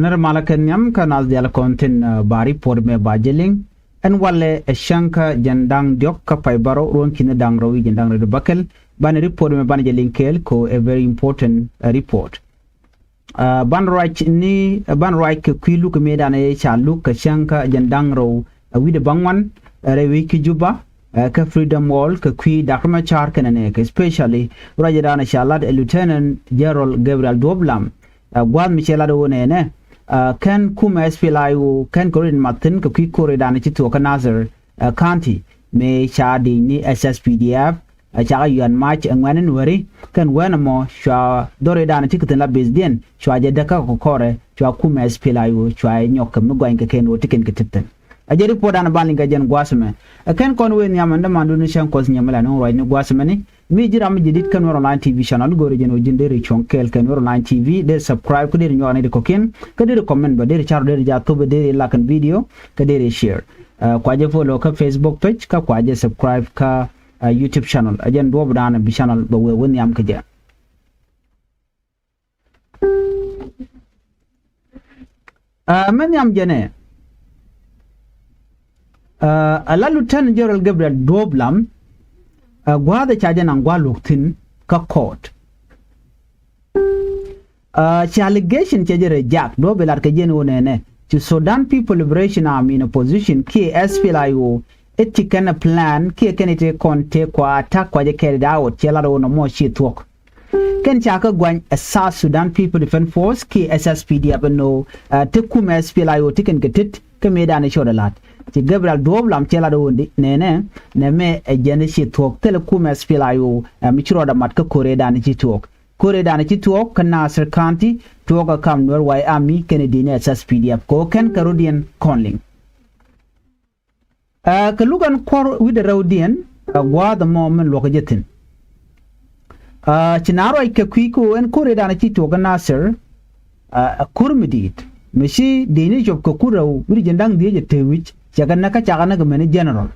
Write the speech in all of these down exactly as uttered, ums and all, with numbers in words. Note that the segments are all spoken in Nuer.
Nɛr malä kɛ nhiam kä nath diaal kɔn tin ba report mɛ ba jɛ liŋ. Ɛn walɛ ɛ cäŋ kä jɛn da̱ŋ diɔ̱k kä pay bärɔw ruɔ̱n ki̱n da̱ŋ rɛw i̱ jɛn da̱ŋ rɛw di bäkɛl. Banɛ report mɛ banɛ jɛ liŋ kɛɛl kɛ ɣöö ɛ very important report. Ban ruac ni ban ruac kɛ kui̱ luk mëëdan ëë ca luk kɛ cäŋ kä jɛn da̱ŋ rɛw ɛ wi̱cdɛ bäŋuan rɛy wec kä Juba kä Freedom Hall kɛ kui̱ Doctor Machar kɛnɛ nɛɛkɛ, especially ruacdan ca lat ɛ Lieutenant General Gabriel Duop Lam. Ɛ gua̱a̱th mi cɛ lat ɣöö nɛnɛ kɛn kumɛ SPLA-IO kɛn kɛ rɔ in mat thi̱n kɛ kui̱ ko̱r ëëdan ci thuɔ̱k kä Nasir County mëë ca di̱i̱c ni SSPDF. Ɛ cakɛ yuan mac ɛ ŋuɛ̈ni nuääri kɛn wɛn ɛmɔ cua dhɔr ëëdan ti kɛ thi̱n la bethdiɛn cua jɛ däk kä kɔkɔrɛ cua kumɛ SPLA-IO cua ɛ nyɔk kɛ mi guany kɛ kɛn ɣöö ti kɛn kɛ ti̱p thi̱n. Ɛ jɛ report dan ban liŋ kɛ jɛn gua̱a̱th ɛmɛ. Ɛ kɛn kɔn wee nhiam ɛn dämandun ni cäŋ kuɔth nyiɛm ɛlɛn ɣöö ruacni gua̱a̱th ɛmɛni. Mi ji̱ ram mi jɛ di̱t kä Nuɛr Online TV channel go̱o̱rɛ jɛn ɣöö ji̱n deri cuɔ̱ŋ kɛɛl kɛ Nuɛr Online TV, deri subscribe kä deri nyuak ni di kɔ̱kiɛn kä deri comment bä deri car deri ja̱ thop deri like video kä deri share. Kua jɛ follow kä Facebook page kä kua jɛ subscribe kä YouTube channel. Ɛ jɛn duɔ̱ɔ̱pdan bi channel bɛ wee wä nhiam kä jɛ. Ɛ mɛ nhiam jɛnɛ ɛ la Lieutenant General Gabriel Duop Lam. Ɛ gua̱a̱th ɛ ca jɛ naŋ gua̱a̱th luɔ̱k thi̱n kä court. Ci allegation cɛ jɛ reject duɔ̱ɔ̱p bi lat kɛ jɛn ɣöö nɛnɛ ci Sudan People Liberation Army in opposition kiɛ SPLA-IO. It ci kɛn a plan kiɛ kɛn it kɔn tëë kua attack kua jɛ carried out cɛ lat ɣöö nɔmɔ ci thuɔ̱k. Kɛn ca kä guany ɛ South Sudan People Defense Force kiɛ SSPDF ɛn ɣöö ti kumɛ SPLA-IO ti kɛn kɛ tet kä mëëdan i̱ cɔɔdɛ la̱t. Ci Gabriel Duop Lam cɛ lat ɣöö nɛnɛ nɛmɛ ɛ jɛn i̱ ci thuɔ̱k thilɛ kumɛ SPLA-IO ɛ mi ci rɔɔdɛ mat kä ko̱r ëëdan i̱ ci thuɔ̱k. Ko̱r ëëdan i̱ ci thuɔ̱k kä Nasir County tuɔɔk ɛ kam Nuɛr White Army kɛnɛ di̱i̱t ni SSPDF kɛ ɣöö kɛn kɛ rɔ̱diɛn kɔn liŋ. Ɛ kɛ luk ɛn kuɔr wi̱cdɛ rɛwdiɛn ɛ gua̱a̱th ɛmɔ min luɔ̱k jɛ thi̱n. Ɛ ci naath ruac kɛ kui̱ kɛ ɣöö ɛn ko̱r ëëdan i̱ ci thuɔ̱k kä Nasir ɛ ko̱r mi di̱i̱t mi ci di̱i̱t ni cop kɛ kur rɛw wi̱cdɛ jiɛn da̱ŋ dhieec ɛ tëë wi̱c cɛ kɛ näk kä cakɛ näk mɛni general.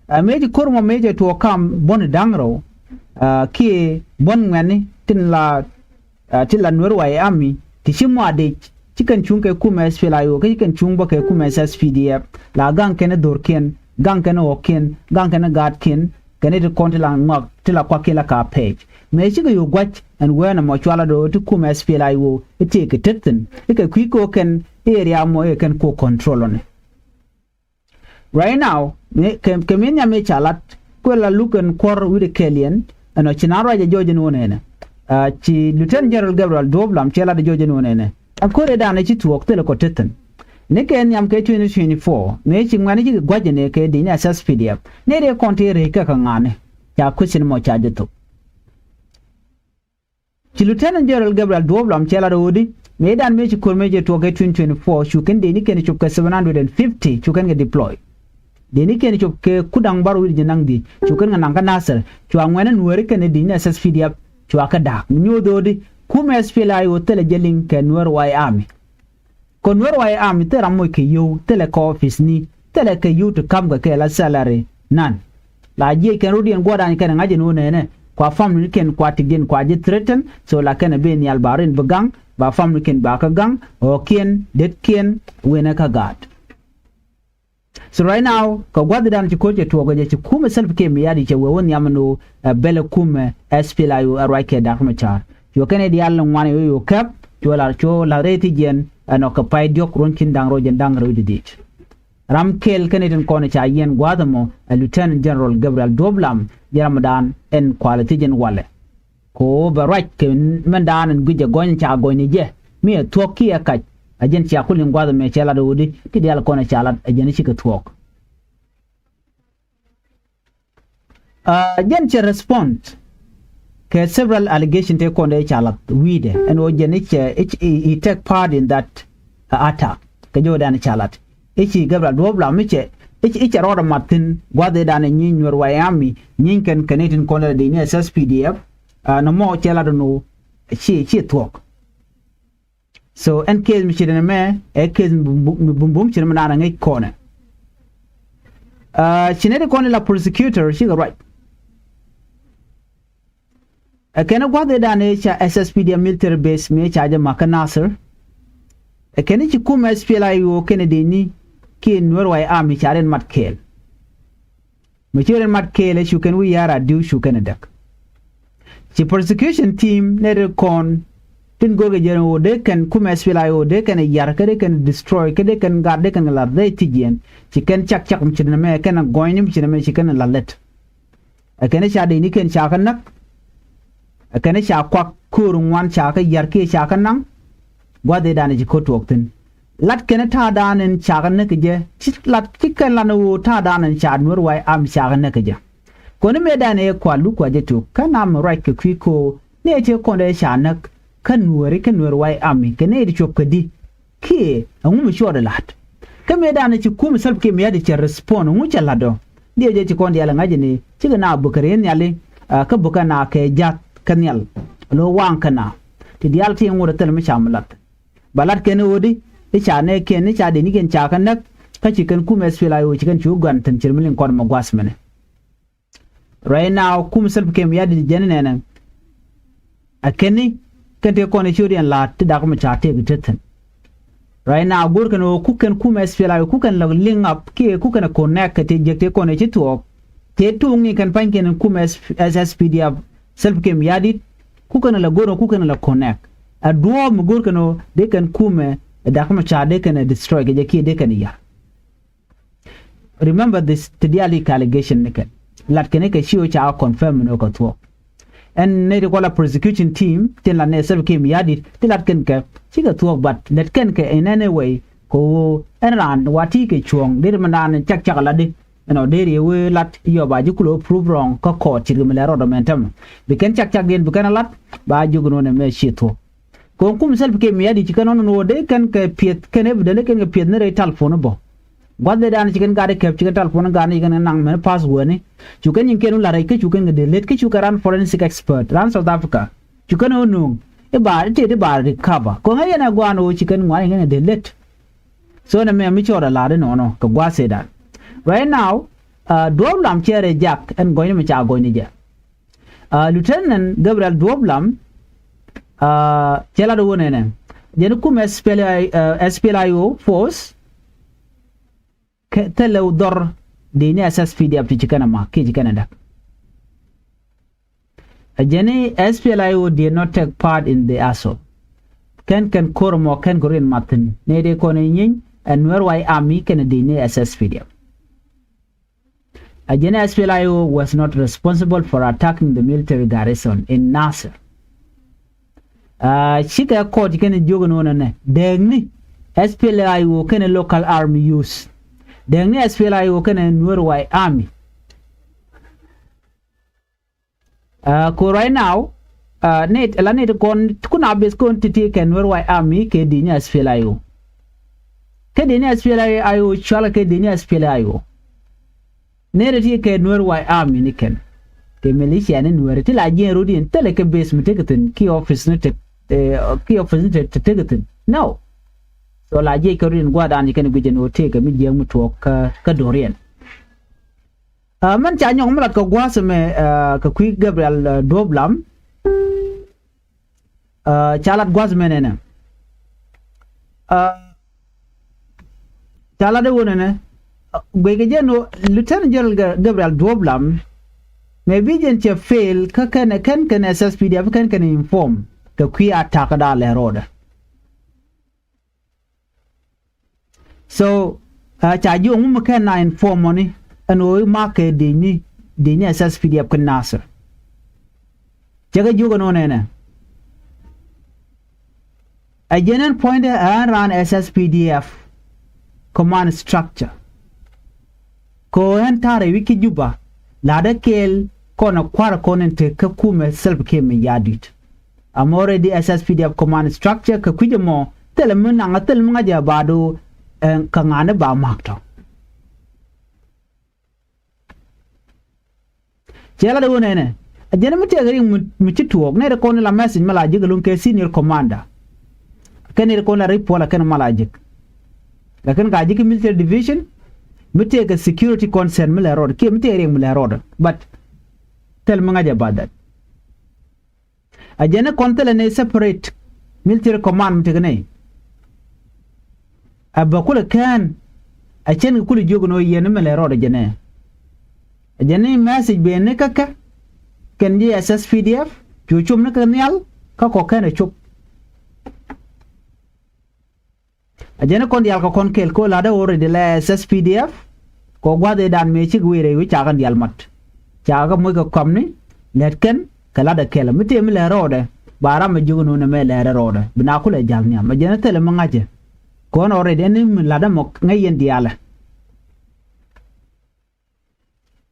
Ɛ mëë ci ko̱r mɔ mëë cɛ tuɔɔk kam buɔ̱n da̱ŋ rɛw kiɛ buɔ̱n ŋuɛ̈tni tin la ti la Nuɛr White Army ti ci muaadec ci kɛn cuŋ kɛ kumɛ SPLA-IO kä ci kɛn cuŋ bä kɛ kumɛ SSPDF la gaŋ kɛn dhorkiɛn gaŋ kɛn ɣɔ̱kiɛn gaŋ kɛn gaatkiɛn kɛn ti kɔn ti la ŋɔak ti la kuakiɛn la ka pɛɛc. Mëë cikɛ yo̱o̱k gua̱c ɛn wee nɔmɔ cua la do̱o̱ ti kumɛ SPLA-IO i̱ tëëkɛ tet thi̱n i̱ kɛ kui̱ ko̱o̱k kɛn area mɔ i̱ kɛ kɛn ko̱o̱k control ɔni. Right now kɛ min nhiam mëë ca lat kuɛ la luk ɛn kuɔr wi̱cdɛ kɛɛliɛn ɛn ɔ ci naath ruac ɛ jɔɔc ɛn ɣöö nɛnɛ. Ci Lieutenant General Gabriel Duop Lam cɛ lat ɛ jɔɔc ɛn ɣöö nɛnɛ ɛn ko̱r ëëdan i̱ ci thuɔ̱k thilɛ kɔ tethin. Ni kɛ nhiam kɛ twenty twenty-four mëë ci ŋuɛ̈tni ci kɛ gua̱c ɛn ëë kɛ di̱i̱t ni SSPDF ni dee kɔn tëë rɛy kɛ kɛ ŋa̱a̱ni. Ca question mɔ ca jɛ thop. Ci Lieutenant General Gabriel Duop Lam cɛ lat ɣöödi mëëdan mëë ci ko̱r mëë cɛ tuɔɔk kɛ twenty twenty-four cu kɛn dee ni kɛn cop kɛ seven hundred and fifty cu kɛn kɛ deploy. Dee ni kɛn cop kɛ kur da̱ŋ bärɔw wi̱cdɛ jiɛn da̱ŋ dhieec cu kɛn kɛ naŋ kä Nasir cua ŋuɛ̈tni Nuääri kɛnɛ di̱i̱t ni SSPDF cua kɛ da̱a̱k mi nyoth ɣöödi kumɛ SPLA-IO thilɛ jɛ liŋ kɛ Nuɛr White Army. Kɛ Nuɛr White Army thilɛ ram moc kɛ yio̱w thilɛ kɛ office ni thilɛ kɛ yio̱w ti ka̱m kɛ kɛ la salary nan. La jiɛc kɛn rɔ̱diɛn gua̱a̱rdan kɛn ŋa̱c ɛn ɣöö nɛnɛ kua family ni kɛn kua tikdiɛn kua ji̱ threaten so la kɛn ɛ ben nhial ba rin bi gaŋ ba family kɛn ba kä gaŋ ɣɔ̱kiɛn detkiɛn wenɛ kä gaat. So right now kɛ gua̱thdan ci ko̱r cɛ tuɔɔk kɛ jɛ ci kumɛ Salva Kiir Mayardit cɛ wee wä nhiam ɛn ɣöö ɛ bɛlɛ kumɛ SPLA-IO ɛ ruac kɛ Doctor Machar. Cuɔ kɛn ɛ diaal ni ŋuan ɛ ɣöö cuɔ kɛp cuɔ la̱r cuɔ la̱r rɛy thiec jiɛn ɛn ɔ kɛ pay diɔ̱k ruɔ̱n ki̱n da̱ŋ rɛw jiɛn da̱ŋ rɛw wi̱cdɛ dhieec. Ram kɛl kɛn ɛ tin kɔn ɛ ca yiɛn gua̱a̱th ɛmɔ ɛ Lieutenant General Gabriel Duop Lam jɛ ramdan ɛn kualɛ thiec ɛn walɛ. Kɛ ɣöö bɛ ruac kɛ mɛndan ɛn guic ɛ gɔny ca gɔny ni jɛ mi ɛ thuɔ̱k kiɛ kac. Ɛ jɛn cia ku liŋ gua̱a̱th ɛmɛ cɛ lat ɣöödi ti diaal kɔn ɛ ca lat ɛ jɛn ɛ cikɛ thuɔ̱k. Ɛ jɛn cɛ respond kɛ several allegation tëë kɔn dee ca lat wi̱i̱dɛ ɛn ɣöö jɛn i̱ cɛ i̱ take part in that attack kɛ jɔwdan ca lat. I̱ ci Gabriel Duop Lam i̱ cɛ i̱ cɛ rɔɔdɛ mat thi̱n gua̱a̱th ëëdan ɛ nyiny Nuɛr White Army nyiny kɛn kɛn i̱ tin kɔn dee ni SSPDF. Nɔmɔ cɛ lat ɛn ɣöö ci ci thuɔ̱k. So ɛn case mi ci ri nɛmɛ ɛ case mi bumbum ci ri mi naan ɛ ŋäc kɔnɛ. Ci nɛy ti kɔn in la prosecutor cikɛ ruac. Ɛ kɛn ɛ gua̱th ëëdan ëë ca SSPDF military base mëë ca jɛ ma̱k kä Nasir. Ɛ kɛn i̱ ci kumɛ S P L A I O kɛnɛ dëëcni kiɛ Nuer White Army ca rɛn mat kɛɛl. Mi ci rɛn mat kɛɛl ɛ cu kɛn wi̱i̱ ya̱r a diw cu kɛn ɛ däk. Ci prosecution team nɛ ri kɔn tin go̱o̱kɛ jɛn ɣöö dee kɛn kumɛ S P L A I O dee kɛn ɛ ya̱r kä dee kɛn ɛ destroy kä dee kɛn ɛ gat dee kɛn ɛ la̱th dee ti jiɛn ci kɛn cak cak mi ci nɛmɛ kɛn ɛ gɔ̱nyni mi ci nɛmɛ ci kɛn ɛ la̱th lät. Ɛ kɛn i̱ ca dëëcni kɛn ca kɛ näk. Ɛ kɛn i̱ ca kuak köör ŋuan ca kɛ ya̱r kiɛ ca kɛ naŋ. Gua̱th ëëdan ci ko̱t tuɔɔk thi̱n. Lat kɛn i̱ ta̱a̱dan in ca kɛ näk kɛ jɛ ci lat ci kɛn lan i̱ ɣöö ta̱a̱dan in ca Nuer White Army ca kɛ näk kɛ jɛ. Kɔn i̱ mëëdan ëë kua luk kua jɛ tuk kä nam ruac kɛ kui̱ ko̱o̱k ni ëë tëë kɔn dee ca näk kä Nueeri kä Nuer White Army kɛ nɛy ti cuɔp kädi. Kiɛ ɛŋu mi cuɔt ɛ la̱t? Kä mëëdan ci kumɛ Salva Kiir Mayardit cɛ respond ɛŋu cɛ la̱t ɔ? Diɛ jɛ ci kɔn diaal ɛ ŋa̱c ɛn i̱ cikɛ na bukɛ ri̱n nhiali kä bukɛ na kɛ ja̱th kä nhial. Lo waŋ kä na ti diaal ti ŋot ɛ thil mi cam la̱t. Ba la̱t kɛn i̱ ɣöödi i̱ ca nɛɛkiɛn i̱ ca dëëcnikiɛn ca kɛ näk. Kä ci kɛn kumɛ S P L A I O ci kɛn cu gua̱n thi̱n cir mi liŋ kɔn mɛ gua̱th mɛnɛ. Right now kumɛ Salva Kiir Mayardit jɛn nɛnɛ. Ɛ kɛn ni kɛn tëë kɔn ɛ ciöt yɛn la̱a̱t ti dak mɛ ca tëëk tet thi̱n. Right now go̱o̱r kɛn ɣöö kuk kɛn kumɛ S P L A I O kuk kɛn lɔ link up kiɛ kuk kɛn ɛ connect kɛ tëë jiäk tëë kɔn ɛ ci thuɔɔk. Tëë tuŋ ni kɛn pa̱ny kɛn kumɛ S S P D F Salva Kiir Mayardit kuk kɛn lɔ go̱o̱r kuk kɛn lɔ connect. Ɛ duɔ̱ɔ̱p mi go̱o̱r kɛn ɣöö dee kɛn kumɛ ɛ dak mɛ ca dee kɛn ɛ destroy kɛ jɛ kiɛ dee kɛn ɛ ya̱r. Remember this ti diaal i̱ kɛ allegation ni kɛn lat kɛn i̱ kɛ ci ɣöö ca confirm ni ɣöö kɛ thuɔ̱k. Ɛn nɛy ti kɔn la prosecution team tin la nɛ Salva Kiir Mayardit ti lat kɛn kɛ cikɛ thuɔ̱k but lät kɛn kɛ in any way kɛ ɣöö ɛn raan wa ti kɛ cuɔ̱ɔ̱ŋ deri mɛn raan cak cak latdi. Ɛnɔ deri ɣöö lat yɔ ba ji̱ kulɛ prove wrong kä court cirkɛ mi lɛ rɔɔdɔ mɛn tämɛ bi kɛn cak cak diɛn bi kɛn a lat ba jiök ɛn ɣöö nɛ mɛ ci thuɔ̱k. Kɔn kum Salva Kiir Mayardit ci kɛn ɣän ɣöö dee kɛn kɛ piɛth kɛn evidence dee kɛn kɛ piɛth ni rɛy telephone bä. Gua̱th dee dan ci kɛn gat i̱ kɛp ci kɛn telephone gat ni ci kɛn kɛ naŋ mɛn password ni. Cu kɛn nyin kɛn wun la rɛc kä cu kɛn kɛ delete kä cu kɛn ran forensic expert ran South Africa. Cu kɛn ɣän nööŋ i̱ ba i̱ tet i̱ ba recover kɔn ɣän yɛn ɛ gua̱a̱n ɣöö ci kɛn ŋuan ci kɛn kɛ delete. So nɛ mɛ mi cɔɔr a la̱r inɔnɔ kɛ gua̱th dee dan. Right now duɔ̱ɔ̱p lam cɛ rɛy jak ɛn gɔ̱nyni mi ca gɔ̱nyni jɛ. Lieutenant Gabriel Duop Lam cɛ lat wun ɛnɛ jɛn kum SPLA, SPLA-IO force kɛ thilɛ dhɔr dee ni SSPDF ti ci kɛn a mak kiɛ ci kɛn a dak. Ɛ jɛn i̱ SPLA-IO did not take part in the assault. Kɛn kɛn ko̱r mɔ kɛn ko̱r in mathin ni dee kɔn inyiny ɛ Nuer White Army kɛn dee ni SSPDF. A jɛn SPLA-IO was not responsible for attacking the military garrison in Nasir. Cikɛ kɔɔt kɛn jiök ni wunɛ nɛ dɛɛkni SPLA-IO kɛn local army use. Dɛɛkni SPLA-IO kɛn Nuer White Army. Ko right now nit la nit kɔn kun a bes kɔn titi kɛ Nuer White Army kɛ dini SPLA-IO. Kɛ dini SPLA-IO cual kɛ dini SPLA-IO. Nit ti kɛ Nuer White Army ni kɛn kɛ militia ni Nuer ti la jiɛn rot in thilɛ kɛ bes mi tek thin ki office ni tek ki office ni tek tek thin. No. So la jiɛc kɛ rot in guadan kɛn guic ni wä tek kɛ mi jiɛn mi tuɔk kä doriɛn. Mɛn ca nyɔk mi lat kɛ gua̱a̱th ɛmɛ kɛ kui̱ Gabriel Duop Lam. Ca lat gua̱a̱th ɛmɛ nɛnɛ. Ca lat ɛ wä nɛnɛ. Guic kɛ jɛn ɣöö Lieutenant General Gabriel Duop Lam mɛ bi jɛn cɛ fail kä kɛn kɛn kɛn SSPDF kɛn kɛn inform kɛ kui̱ attack da̱a̱ lɛ ro̱o̱dɛ. So ca jiök ŋu mi kɛn na inform mɔni ɛn ɣöö i̱ makɛ dëëcni dëëcni SSPDF kä Nasir. Cɛ kɛ jiök ɛn ɣöö nɛnɛ. Ɛ jɛn ɛn puɔ̱nydɛ ɛ ɛn raan SSPDF command structure. Kɛ ɣöö ɛn ta̱rɛ wi̱c kä Juba la̱tdä kɛɛl kɔn ɛ kua̱r kɔn in te kä kumɛ Salva Kiir Mayardit. Am already SSPDF command structure kɛ kui̱c ɛmɔ thilɛ mi naŋ a thil mi ŋa̱c ɛ ba do. Kɛ ŋa̱ni ba ma̱k tɔ. Cɛ lat ɛ wä nɛnɛ a jɛn mi tëëk riŋ mi ci tuɔɔk nɛy ti kɔn in la message mi la ji̱k ɛlun kɛ senior commander. Kɛn nɛy ti kɔn in la report la kɛn ma la ji̱k. Lakin ka ji̱k military division mi tëëk kɛ security concern mi lɛ rɔɔd kiɛ mi tëëk riŋ mi lɛ rɔɔd. But thil mi ŋa̱c ɛ ba that. A jɛn ɛ kɔn thilɛ ni separate military command mi tekɛ nɛy. Ɛ bä kulɛ kään. Ɛ cɛn kɛ kulɛ jiök ni ɣöö yɛn ni mi lɛ rɔɔdɛ jɛ nɛ. Ɛ jɛn ni message ben ni kä kɛ kɛn ji̱ SSPDF cu cop ni kɛ nhial kä kɔ kɛn ɛ cop. Ɛ jɛn ni kɔn diaal kɛ kɔn kɛl kɛ ɣöö la̱tdä already lɛ SSPDF kɛ ɣöö gua̱th ëëdan mëë cik wi̱i̱ rɛy wi̱c cakɛ diaal mat. Cakɛ moc kɛ kɔmni lät kɛn kɛ la̱tdɛ kɛl mi tëë mi lɛ rɔɔdɛ ba ram ɛ jiök ni ɣöö nɛmɛ lɛ rɔɔdɛ bi na kulɛ ja̱l nhiam. Ɛ jɛn ni thilɛ mi ŋa̱cɛ kɔn already ɛn ni mi la̱tdä mɔ ŋäc yɛn diaalɛ.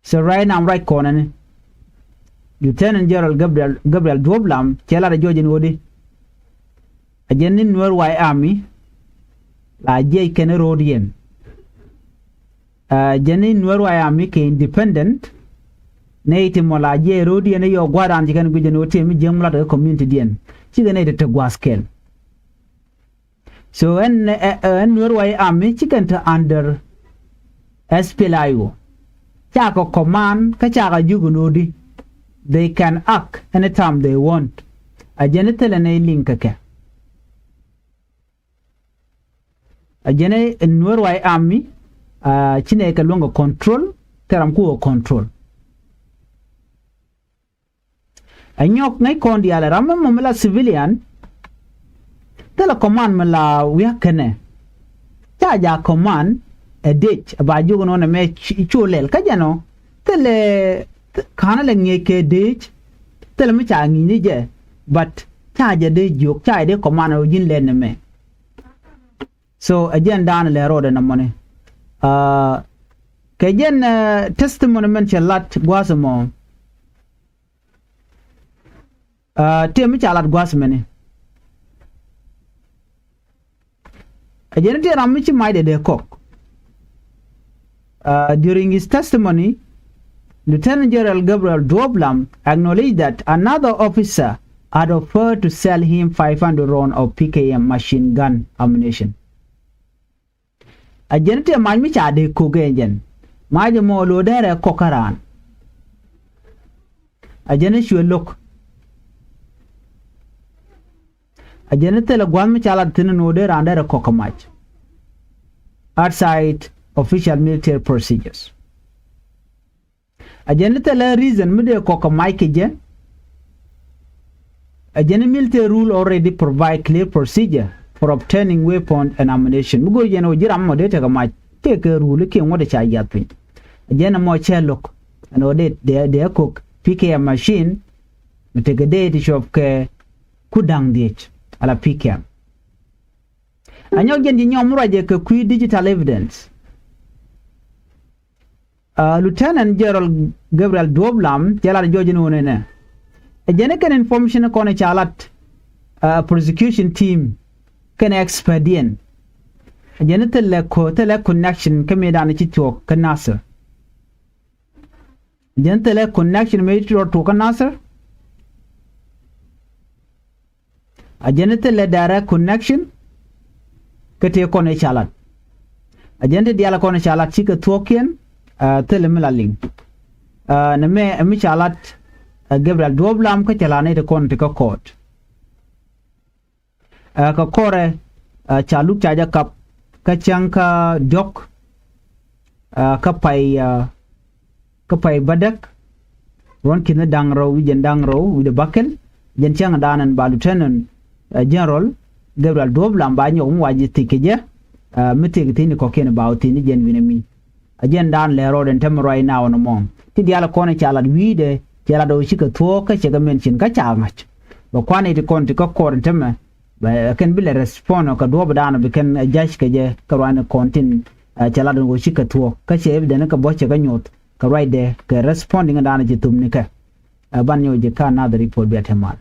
So right now ruac kɔnɛ ni Lieutenant General Gabriel, Gabriel Duop Lam cɛ lat ɛ jɔc in ɣöödi. Ɛ jɛn ni Nuer White Army la jiɛc kɛn ro̱o̱diɛn. Ɛ jɛn ni Nuer White Army kɛ independent nɛy ti mɔ la jiɛc ro̱o̱diɛn i̱ yɔ gua̱a̱ran ci kɛn guic ɛn ɣöö tëë mi jiäk mi lat kɛ community diɛn cikɛ nɛy ti te gua̱a̱th kɛl. So ɛn ɛ ɛn Nuer White Army ci kɛn te under SPLA-IO. Cakɛ command kä cakɛ jiök in ɣöödi they can act anytime they want. Ɛ jɛn ni thilɛ nɛy liŋ kɛ kɛ. Ɛ jɛn ni Nuer White Army ci nɛy kɛ luäŋ kɛ control thil ram kukɛ control. Ɛ nyɔk ŋäc kɔn diaal ɛ ram mi mɔ mi la civilian. Thilɛ command mi la wiak kɛnɛ. Ca ja command ɛ dec ɛ ba jiök nɔnɛ mɛ cu lɛl kä jɛn ɔ. Thilɛ ka̱n lɛ ŋi̱eec kɛ dec. Thilɛ mi ca ŋi̱i̱c ni jɛ. But ca jɛ dec jiök ca jɛ dec command ɛ ji̱n lɛl ni mɛ. So ɛ jɛn da̱a̱n lɛ ro̱o̱dɛ nɔmɔni. Kɛ jɛn testimony mɛn cɛ lat gua̱a̱th ɛmɔ. Tëë mi ca lat gua̱a̱th mɛni. Ɛ jɛn tëë ram mi ci macdɛ dee kɔk. During his testimony, Lieutenant General Gabriel Duop Lam acknowledged that another officer had offered to sell him five hundred round of P K M machine gun ammunition. A jɛn tëë mac mi ca dee kok ɛn jɛn mac ɛmɔ lo̱o̱ dɛrɛ kɔk kä raan. A jɛn cuɛ lo̱k. A jɛn thilɛ gua̱th mi ca lat thi̱n ɛn ɣöö dee raan dɛrɛ kɔk kä mac outside official military procedures. A jɛn thilɛ reason mi dee kɔk kɛ mac kɛ jɛ. A jɛn military rule already provide clear procedure for obtaining weapon and ammunition. Mi go̱o̱r jɛn ɣöö ji̱ ram mɔ dee tekɛ mac kiɛ kɛ rule kiɛ ŋuɔ̱t ca yath piny. A jɛn ɛmɔ cɛ lo̱k ɛn ɣöö dee dee kok P K M machine mi tekɛ dee ti cuɔp kɛ ku da̱ŋ dhiec ala P K M. A nyɔk jɛn ji̱ nyɔm ruacɛ kɛ kui̱ digital evidence. Lieutenant General Gabriel Duop Lam cɛ lat jɔc in wun inɛ. Ɛ jɛn kɛn information kɔn ca lat prosecution team kɛn expert diɛn. Ɛ jɛn thilɛ ko thilɛ connection kä mëëdan ci tuɔɔk kä Nasir. Ɛ jɛn thilɛ connection mëë ci tuɔɔk kä Nasir. A jɛn thilɛ direct connection kä tëë kɔn i̱ ca lat. A jɛn ti diaal kɔn i̱ ca lat cikɛ thuɔ̱ɔ̱kiɛn. Thilɛ mi la liŋ nɛ mɛ mi ca lat. Gabriel Duop Lam kä cɛ la nɛy ti kɔn ti kä court. Kä kɔrɛ ca luk ca jɛ kap kä cäŋ kä diɔ̱k kä pay kä pay bädäk. Ruɔ̱n ki̱n da̱ŋ rɛw wi̱c jɛn da̱ŋ rɛw wi̱c dee bäkɛl. Jɛn cäŋ da̱a̱n ɛn ba Lieutenant General Gabriel Duop Lam ba nyɔk mi wa ji̱ thi̱k kɛ jɛ mi thi̱k thi̱n kɔ̱kiɛn ba wä thi̱n jɛn wi̱nɛ mi. A jɛn da̱a̱n lɛ rɔɔd ɛn tämɛ ruac na wä nɔmɔ ti diaal kɔn ca lat wi̱i̱dɛ cɛ lat ɣöö cikɛ thuɔ̱ɔ̱k kä cɛ kɛ mention kä ca ŋa̱c. Bɛ kuan i̱ ti kɔn ti kä kɔɔr ɛn tämɛ bɛ kɛn bi lɛ respond kɛ duɔ̱ɔ̱p da̱a̱n bi kɛn judge kɛ jɛ kɛ ruac ni kɔn tin. Cɛ lat ɣöö cikɛ thuɔ̱ɔ̱k kä cɛ evidence kɛ bɔ̱ cɛ kɛ nyoth kɛ ruacdɛ kɛ responding da̱a̱n ci thum ni kɛ. Ban nyɔk ji̱ kä another report bia te mal.